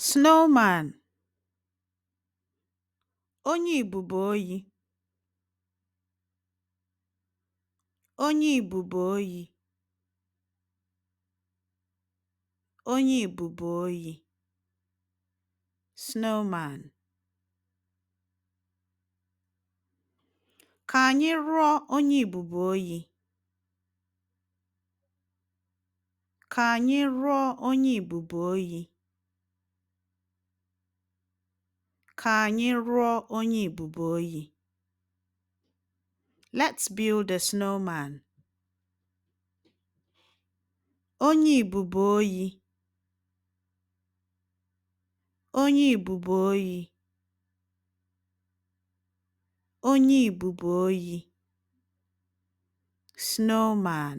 Snowman. Onye ibubo oyi. Onye ibubo oyi. Onye ibubo oyi. Snowman. Ka anyị rụọ onye ibubo oyi. Ka anyị rụọ onye ibubo oyi. Ka anyị rụọ onye ibubo oyi. Let's build a snowman. Onye ibubo oyi. Onye ibubo oyi. Onye ibubo oyi. Snowman.